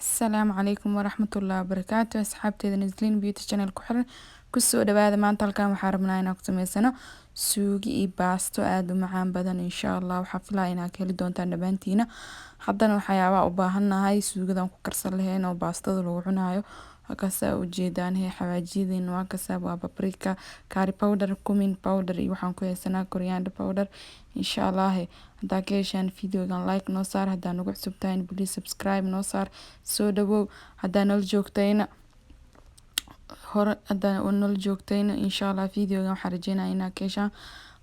Asalaamu calaykum waraxmatullaahi wabarakaatu. Asxaabteeda Nazlin Beauty Channel ku xiran, kusoo dhawaada. Maanta halkan waxaa rabnaa inaan ku sameysano suugo iyo baasto aada u macaan badan. Insha Allah waxaa filaya inaad ka heli doontaan dhammaantiina. Haddana waxyaabaha u baahannahay suugadan ku karsan lahayn oo baastada lagu cunaayo halkaasaa ujeedaan. Hee, xawaajiyadeen waa kasaa: waa paprika, curry powder, cumin powder iyo waxaan ku haysanaa coriander powder. Insha Allah haddaa ka heshaan videogan, like noo saar. Haddaa nagu cusub tahay, please subscribe noo saar. Soo dhawow. Haddaa nala joogtayna hore, haddaa nala joogtayna, insha Allah videogan waxaan rajeynaya inaad ka heshaan.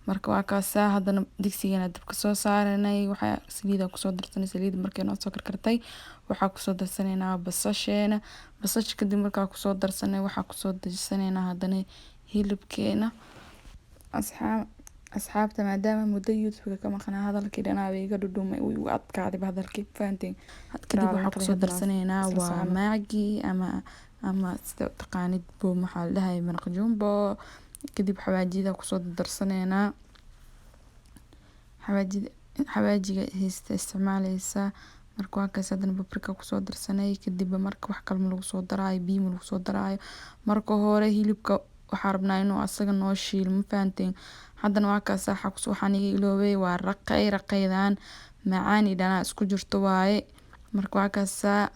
Marka waa kaasaa. Haddana digsigana dabka soo saaranay, waxaa saliida kusoo darsanay. Saliida markay noo soo karkartay, waxaa kusoo darsanaynaa basasheena. Basasha kadib markaa kusoo darsanay, waxaa kusoo dejisanaynaa haddana hilibkeena. Asxaabta, maadaama muddo YouTube ka maqnaa, hadalkii dhanaaba iga dhudhumay, uu igu adkaaday hadalkii, fahanteen. Kadib waxaa kusoo darsanaynaa waa Maggi ama sida taqaanid bo, maxaa la dhahay, maraq jumbo. Kadib xawaajida kusoo darsaneynaa, xawaajida, xawaajiga haysta isticmaaleysa. Marka waa kaas. Haddana paprika kusoo darsanay. Kadib marka wax kale ma lagu soo daraayo, biyo ma lagu soo daraayo. Marka hore hilibka waxaa rabnaa inuu asaga noo shiilo, ma fahanteen? Haddana waa kaas. Waxaan iga iloobay waa raqay. Raqaydan macaan iyo dhanaan isku jirto waaye. Marka waa kaasaa.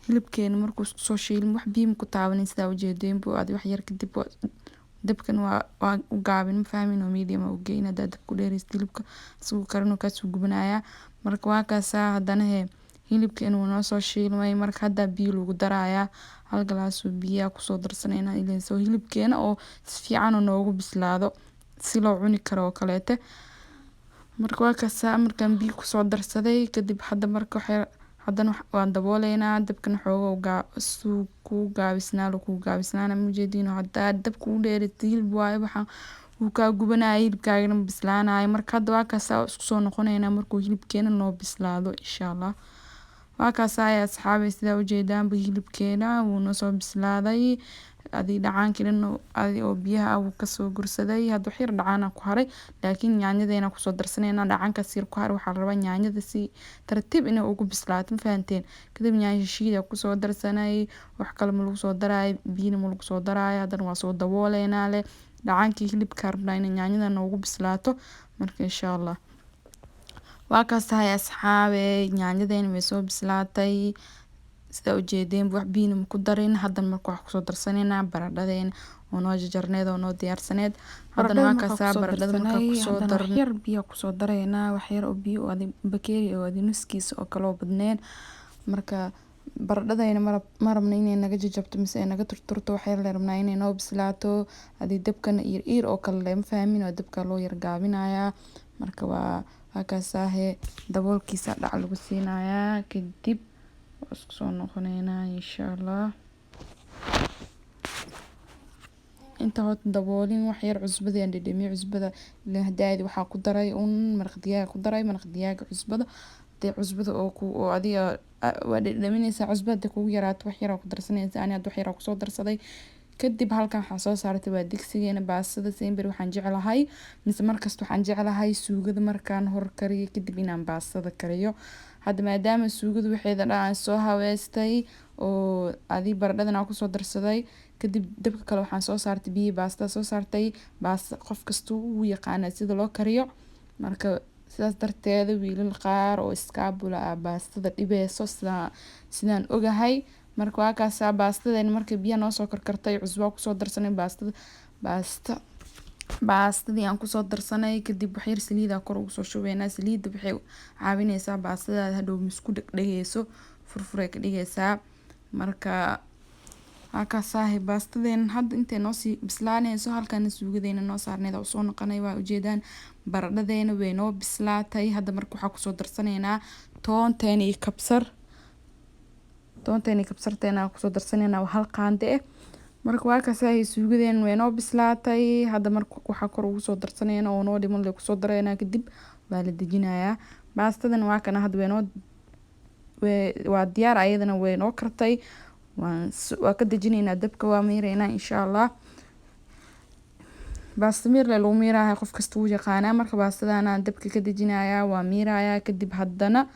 Hilibkeena markuu isku soo shiilmo, wax biyo ma ku taabanin, sidaa ujeedeen bu. Adi wax yar kadib dabkan waa u gaabin, ma fahmin, oo medium u geyn. Hadaa dabka ku dheereysid, hilibka isagoo karin uu kaasoo gubanayaa. Marka waa kaasaa. Haddana hee, hilibkeena wuu noo soo shiilmay. Marka hadda biyo lagu darayaa, hal galaas oo biyaa kusoo darsaneynaa ileen soo hilibkeena oo si fiican noogu bislaado, si loo cuni karo oo kaleete. Marka waa kaasaa. Markaan biyo kusoo darsaday kadib, hadda marka waxyar haddana waan dabooleynaa. Dabkana xoogaa suu kuu gaabisnaa kuu gaabisnaana, ma ujeediin? Hadaa dabka u dheeratid, hilib waaye, waxaa wuu kaa gubanaya, hilibkaagana ma bislaanayo. Marka hadda waa kaasaa, isku soo noqoneynaa markuu hilibkeena noo bislaado, insha Allah. Waa kaasaa, asxaabay, sidaa ujeedaanba hilibkeena wuu noo soo bislaaday. Adi dhacaankii dhan adi oo biyaha wuu kasoo gursaday. Hadda wax yar dhacaana ku haray, laakiin yaanyadeena kusoo darsaneynaa. Dhacaankaas yar ku haray, waxaa la rabaa yaanyada si tartiib inay ugu bislaato, ma fahanteen? Kadib yaanyo shiida kusoo darsanay. Wax kale ma lagu soo daraayo, biyana ma lagu soo daraayo. Haddana waa soo dabooleynaa leh. Dhacaankii hilibka rabnaa inay yaanyada noogu bislaato. Marka insha Allah waa kaas tahay, asxaabe. Yaanyadeena way soo bislaatay, sidaa ujeedeen, wax biyana ma ku darin. Haddana marka waxaa kusoo darsaneynaa baradhadeena oo noo jarjarneed oo noo diyaarsaneed. Haddana waa kaasaa. Baradhada markaa kusoo darno, wax yar biyo kusoo dareynaa, wax yar oo biyo, adi bakeeri oo adi nuskiisa oo kale oo badneen. Marka baradhadayna ma rabno inay naga jajabto mise ay naga turturto. Wax yar la rabnaa inay noo bislaato. Adi dabkana iir iir oo kale leh, ma fahmin, oo dabka loo yar gaabinayaa. Marka waa kaasaahe. Daboolkiisa dhac lagu siinayaa, kadib waa isku soo noqoneynaa, insha Allah. Inta horta daboolin, wax yar cusbada aan dhadhamiyo. Cusbada hadaadi waxaa ku daray un maraq digaag ku daray. Maraq digaaga cusbada hadii cusbada oo ku oo adiga waa dhadhamineysaa. Cusbada hadii kugu yaraato, wax yar ku darsanaysaa. Ani hadda wax yar kusoo darsaday. Kadib halkan waxaan soo saartay waa digsigeena baastada. Semberi waxaan jeclahay, mise markasta waxaan jeclahay, suugada markaan hor kariyo kadib inaan baastada kariyo. Hadda maadaama suugada waxeeda dhan aan soo habeystay oo adi baradhadan aan kusoo darsaday, kadib dabka kale waxaan soo saartay biyo baastada soo saartay. Baasta qof kasta wuu yaqaanaa sida loo kariyo. Marka sidaas darteeda wiilal qaar oo iskaabula ah baastada dhibeyso, sidaan ogahay. Marka waa kaasaa. Baastadeena markay biyaha noo soo karkartay, cusbo kusoo darsanay. Baastada baasta baastadii aan kusoo darsanay kadib, wax yar saliid kor ugu soo shubeynaa. Saliidda waxay caawineysaa baastadaada hadhow misku dhegdhegeyso, furfuray ka dhigeysaa. Marka waa kaasaahe. Baastadeena hadda intay noo sii bislaaneyso, halkana suugadeena noo saarneed usoo noqonay. Waa ujeedaan, baradhadeena way noo bislaatay. Hadda marka waxaa kusoo darsaneynaa toonteena iyo kabsar. Toonteena iyo kabsarteena kusoo darsaneynaa, waa hal qaande eh. Marka waa kaasaahe, suugadeena way noo bislaatay. Hadda marka waxaa kor ugu soo darsaneynaa oo noo dhiman lee kusoo dareynaa, kadib waa la dejinayaa. Baastadana waa kana, hadda way noo waa diyaar, ayadana way noo kartay. Waa ka dejinaynaa dabka, waa miireynaa, insha Allah. Baasta miir lee lagu miiraaya, qof kasta wuu yaqaanaa. Marka baastadana dabka ka dejinayaa, waa miirayaa. Kadib haddana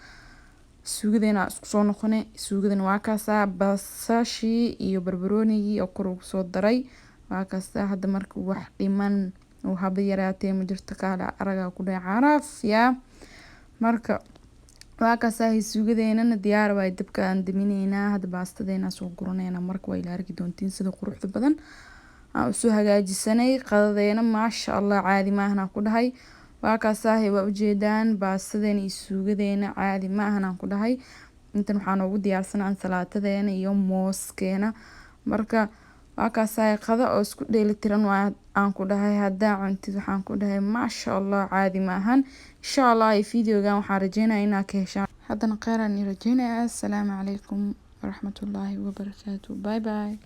Suugadeena isku soo noqonay. Suugadana waa kaasaa, basashii iyo barbaroonigii oo kor ugu soo daray, waa kaasaa. Hadda marka wax dhiman oo haba yaraatee ma jirto. Kaala aragaa ku dhahay, caraf yaa. Marka waa kaasaa, suugadeenana diyaar waay. Dabka aan daminaynaa, hadda baastadeena soo guraneynaa. Marka waa ila arki doontiin sida quruxda badan aan usoo hagaajisanay qadadeena. Maasha Allah, caadi maahan aan ku dhahay. Waa kaasaa, waa ujeedaan baastadeena iyo suugadeena, caadi maahan aan ku dhahay. Intan waxaa noogu diyaarsan ansalaatadeena iyo mooskeena. Marka waa kaasaa, qado oo isku dheelitiran waa aan ku dhahay. Haddaa cuntid, waxaan ku dhahay maasha Allah, caadi maahan. Insha Allah videogan waxaan rajeynayaa inaad ka heshaan. Haddana kheyr aan rajeynaya. Assalaamu calaykum waraxmatullaahi wabarakaatu. Bye bye.